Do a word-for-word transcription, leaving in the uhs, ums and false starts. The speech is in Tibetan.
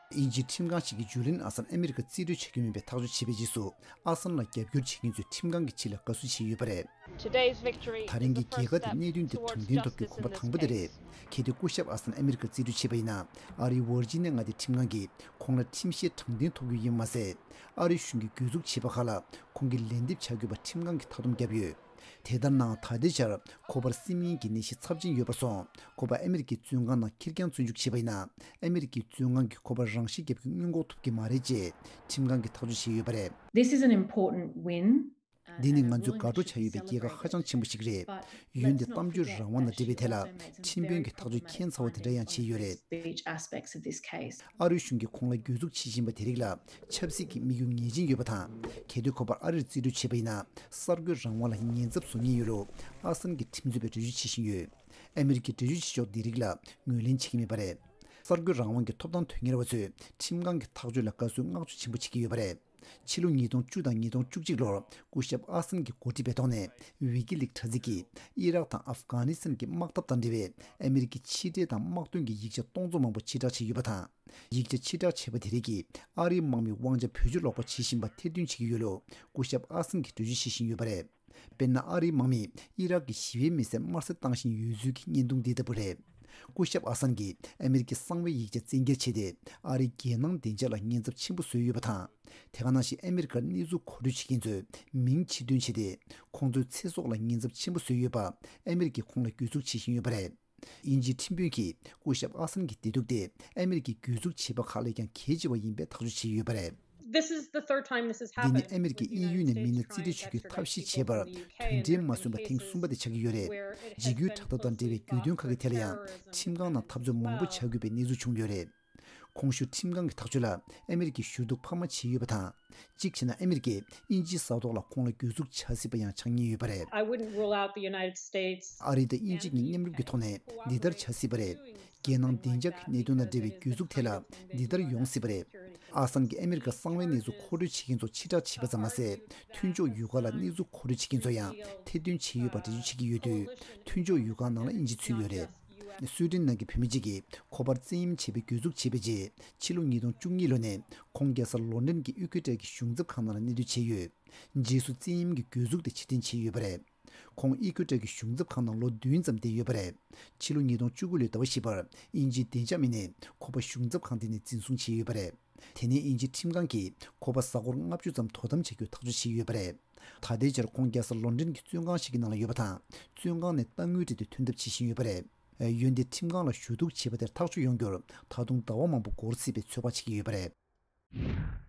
དབྱིན་ཇིའི་ཁྲིམས་ཁང་ཞིག་གིས་ཇུ་ལིན་ཨ་སན་ཨ་མི་རི་ཀ་རྩིས་སྤྲོད་བྱ་རྒྱུ་མིན་པའི་ཐག་གཅོད་བྱས་པའི་རྗེས་སུ། ཨ་སན་ལ་རྒྱབ་སྐྱོར་བྱེད་མཁན་ཚོས་ཁྲིམས་ཁང་གི་ཕྱི་ལ་དགའ་བསུ་བྱས་ཡོད་པ་རེད། Today's victory is the first step towards justice in the United States. ད་རིང་གི་རྒྱལ་ཁ་དེ་གནད་དོན་དེ་དྲང་བདེན་ཐོབ་རྒྱུའི་གོམ་པ་དང་པོ་དེ་རེད། གལ་ཏེ་སྐུ་ཞབས་ཨ་སན་ཨ་མི་རི་ཀར་རྩིས་སྤྲོད་བྱས་པ་ཡིན་ན། ཨ་རིའི་ཝར་ཇི་ནི་ཡ་མངའ་སྡེའི་ཁྲིམས་ཁང་གིས་ཁོང་ལ་ཁྲིམས་བཤེར་དྲང་བདེན་ཐོབ་རྒྱུ་ཡིན་པ་མ་ཟད། ཨ་རིའི་གཞུང་གིས་གྱོད་འཛུགས་བྱས་པ་ཁག་ལ་ཁོང་གིས་ལན་འདེབས་བྱ་དགོས་པ་ཁྲིམས་ཁང་གིས་མཐའ་སྡོམ་བརྒྱབ་ཡོད། དེ་ལྟར་ན། ད་ལྟའི་ཆར་ཁོ་པར་སིམ་ཡིན་གྱི་ནད་གཞི་ཚབས་ཆེན་ཡོད་པར་སོང་། ཁོ་པ་ཨ་མི་རི་ཀའི་བཙོན་ཁང་ནང་ཁེར་རྐྱང་བཙོན་འཇུག་བྱས་པ་ཡིན་ན། ཨ་མི་རི་ཀའི་བཙོན་ཁང་གིས་ཁོ་པར་རང་ཤི་བརྒྱབ་རྒྱུ་སྔོན་འགོག་ཐུབ་ཀྱི་མ་རེད་ཅེས་ཁྲིམས་ཁང་གིས་ཐག་གཅོད་བྱས་ཡོད་པ་རེད། This is an important win. འདི་ནི་ང་ཚོས་དགའ་སྤྲོ་བྱ་ཡོད་པའི་རྒྱལ་ཁ་ཧ་ཅང་ཆེན་པོ་ཞིག་རེད། འོན་ཏེ་གཏམ་བརྗོད་རང་དབང་དང་འབྲེལ་བའི་ཐད་ལ་ཁྲིམས་དཔོན་གྱིས་ཐག་གཅོད་ཁྱད་མཚར་བ་དེ་འདྲ་ཡང་བྱས་ཡོད་རེད། Speech aspects of this case. ཨ་རིའི་གཞུང་གིས་ཁོང་ལ་གྱོད་འཛུགས་བྱེད་བཞིན་པ་དེ་རིགས་ལ་ཆབ་སྲིད་ཀྱི་དམིགས་ཡུལ་ངེས་ཅན་ཡོད་པ་དང་། གལ་ཏེ་ཁོ་པར་ཨ་རིར་རྩིས་སྤྲོད་བྱས་པ་ཡིན་ན། གསར་འགོད་རང་དབང་ལ་ཉེན་ཚབས་བཟོ་ཉེན་ཡོད་ལུགས་ཨ་སན་གྱི་ཁྲིམས་རྩོད་པས་འགྲེལ་བརྗོད་བྱེད་བཞིན་ཡོད། ཨ་མི་རི་ཀས་འགྲེལ་བརྗོད་བྱེད་ཕྱོགས་འདི་རིགས་ལ་ངོས་ལེན་བྱེད་ཀྱི་མེད་པ་རེད། གསར་འགོད་རང་དབང་གི་ཐོབ་ཐང་དོན་གཉེར་བ་ཚོས་ཁྲིམས་ཁང་གི་ཐག་གཅོད་ལ་དགའ་བསུའི་བསྔགས་བརྗོད་ཆེན་པོ་བྱེད་ཀྱི་ཡོད་པ་རེད། ཕྱི་ལོ་ཉིས་སྟོང་བཅུ་དང་ཉིས་སྟོང་བཅུ་གཅིག་ལོར་སྐུ་ཞབས་ཨ་སན་གྱིས་འགོ་ཁྲིད་པའི་ཐོག་ནས་ཝི་ཀི་ལིག་དྲ་ཚིགས་ཀྱིས་ཨི་རག་དང་ཨབ་གྷ་ནི་སི་ཐན་གྱི་དམག་འཐབ་དང་འབྲེལ་བའི་ཨ་མི་རི་ཀའི་ཕྱི་འབྲེལ་དང་དམག་དོན་གྱི་ཡིག་ཆ་སྟོང་ཚོ་མང་པོ་ཕྱིར་བསྒྲགས་བྱས་ཡོད་པ་དང་། ཡིག་ཆ་ཕྱིར་བསྒྲགས་བྱས་པ་དེ་རིགས་ཀྱིས་ཨ་རིའི་དམག་མིས་དབང་ཆ་བེད་སྤྱོད་ལོག་པ་བྱེད་བཞིན་པ་ཐེར་འདོན་བྱེད་ཀྱི་ཡོད་ལུགས་སྐུ་ཞབས་ཨ་སན་གྱིས་འགྲེལ་བརྗོད་བྱེད་བཞིན་ཡོད་པ་རེད། དཔེར་ན། ཨ་རིའི་དམག་མིས་ཨི་རག་གི་ཞི་བའི་མི་སེར་དམར་གསོད་བཏང་བཞིན་ཡོད་ཚུལ་གྱི་བརྙན་ཐུང་འདི་ལྟ་བུ་རེད། སྐུ་ཞབས་ཨ་སན་གྱིས་ཨ་མི་རི་ཀའི་གསང་བའི་ཡིག་ཆ་བཙན་འགེལ་བྱས་ཏེ། ཨ་རིའི་རྒྱལ་ནང་བདེ་འཇགས་ལ་ཉེན་ཚབས་ཆེན་པོ་བཟོས་ཡོད་པ་དང་། དེ་ག་ནང་བཞིན་ཨ་མི་རི་ཀར་གནས་ཚུལ་མཁོ་སྤྲོད་བྱེད་མཁན་ཚོའི་མིང་ཕྱིར་འདོན་བྱས་ཏེ། ཁོང་ཚོའི་ཚེ་སྲོག་ལ་ཉེན་ཚབས་ཆེན་པོ་བཟོས་ཡོད་པ་ཨ་མི་རི་ཀས་ཁོང་ལ་གྱོད་འཛུགས་བྱེད་བཞིན་ཡོད་པ་རེད། དབྱིན་ཇིའི་ཁྲིམས་དཔོན་གྱིས་སྐུ་ཞབས་ཨ་སན་གྱི་བདེ་སྡུག་དེ་ཨ་མི་རི་ཀས་གྱོད་འཛུགས་བྱས་པ་ཁག་ལས་ཀྱང་གལ་ཆེ་བ་ཡིན་པའི་ཐག་གཅོད་བྱས་ཡོད་པ་རེད། This is the third time this has འདི་ནི་happened ཨ་མི་རི་ཀས་དབྱིན་ཡུལ་ནས་མི་སྣ་རྩིས་སྤྲོད་བྱེད་རྒྱུའི་ཐབས་ཤེས་བྱས་པར་དོན་འབྲེལ་མ་སོན་པ་ཐེངས་གསུམ་པ་དེ་ཆགས་ཀྱི་ཡོད་རེད། འཇིགས་སྐུལ་དྲག་འཐབ་དང་འབྲེལ་བའི་གྱོད་དོན་ཁག་གི་ཐད་ལ་ཡང་ཁྲིམས་ཁང་ནང་འཐབ་རྩོད་མང་པོ་བྱ་དགོས་པའི་གནས་ཚུལ་བྱུང་ཡོད་རེད། གོང་ཞུས་ཁྲིམས་ཁང་གི་ཐག་གཅོད་ལ་ཨ་མི་རི་ཀས་ཞུ་གཏུག་འཕར་མ་བྱས་ཡོད་པ་དང་། གཅིག་བྱས་ན་ཨ་མི་རི་ཀས་དབྱིན་ཇིའི་ས་ཐོག་ལ་ཁོང་ལ་གྱོད་འཛུགས་བྱ་སྲིད་པ་ཡང་ཆགས་ཉེན་ཡོད་པ་རེད། I wouldn't rule out the United States. ཨ་རི་དང་དབྱིན་ཇི་གཉིས་མཉམ་རུབ་ཀྱི་ཐོག་ནས་འདི་ལྟར་བྱ་སྲིད་པ་རེད། རྒྱལ་ནང་བདེ་འཇགས་ཀྱི་གནད་དོན་དང་འབྲེལ་བའི་གྱོད་འཛུགས་ཐད་ལ་འདི་ལྟར་ཡོང་སྲིད་པ་རེད། ཨ་སན་གྱིས་ཨ་མི་རི་ཀར་གསང་བའི་གནས་ཚུལ་མཁོ་སྤྲོད་བྱེད་མཁན་ཚོ་ཕྱིར་བསྒྲགས་བྱས་པ་ཙམ་མ་ཟད། མཐུན་ཕྱོགས་ཡུལ་ཁག་ལ་གནས་ཚུལ་མཁོ་སྤྲོད་བྱེད་མཁན་ཚོ་ཡང་ཐེར་འདོན་བྱས་ཡོད་པ་འགྲེལ་བརྗོད་བྱེད་ཀྱི་ཡོད་དུས། མཐུན་ཕྱོགས་ཡུལ་ཁག་ནང་ལ་དབྱིན་ཇི་ཚུད་ཡོད་རེད། སུའེ་ཏེན་ནང་གི་བོད་མི་གཅིག་གིས་ཁོ་པར་བཙན་གཡེམ་བྱས་པའི་གྱོད་འཛུགས་བྱས་པའི་རྗེས། ཕྱི་ལོ་ཉིས་སྟོང་བཅུ་གཉིས་ལོ་ནས་ཁོང་རྒྱལ་ས་ལོན་ཌོན་གྱི་ཨི་ཁུ་ཊར་གྱི་གཞུང་ཚབ་ཁང་ནང་ལ་གནས་སྡོད་བྱས་ཡོད། རྗེས་སུ་བཙན་གཡེམ་གྱི་གྱོད་འཛུགས་དེ་ཕྱིར་འཐེན་བྱས་ཡོད་པ་རེད། ཁོང་ཨི་ཁུ་ཊར་གྱི་གཞུང་ཚབ་ཁང་ནང་ལོ་བདུན་ཙམ་བསྡད་ཡོད་པ་རེད། ཕྱི་ལོ་ཉིས་སྟོང་བཅུ་དགུ་ལོའི་ཟླ་བ་བཞི་པར་དབྱིན་ཇིའི་བདེ་འཇགས་མི་སྣས་ཁོ་པ་གཞུང་ཚབ་ཁང་དེ་ནས་འཛིན་བཟུང་བྱས་ཡོད་པ་རེད། དེ་ནས་དབྱིན་ཇིའི་ཁྲིམས་ཁང་གིས་ཁོ་པ་གཟའ་འཁོར་ལྔ་བཅུ་ཙམ་དོ་དམ་བྱ་རྒྱུའི་ཐག་གཅོད་བྱས་ཡོད་པ་རེད། ད་ལྟའི་ཆར་ཁོང་རྒྱལ་ས་ལོན་ཌོན་གྱི་བཙོན་ཁང་ཞིག་གི་ནང་ལ་ཡོད་པ་དང་། བཙོན་ཁང་ནས་གཏའ་དངུལ་སྤྲད་དེ་ཐོན་ཐབས་བྱེད་བཞིན་ཡོད་པ་རེད། འོན་ཏེ་ཁྲིམས་ཁང་ལ་ཞུ་གཏུག་བྱས་པ་དེར་ཐག་གཅོད་ཡོང་རྒྱུར་ད་དུང་ཟླ་བ་མང་པོ་འགོར་སྲིད་པའི་ཚོད་དཔག་བྱེད་ཀྱི་ཡོད་པ་རེད།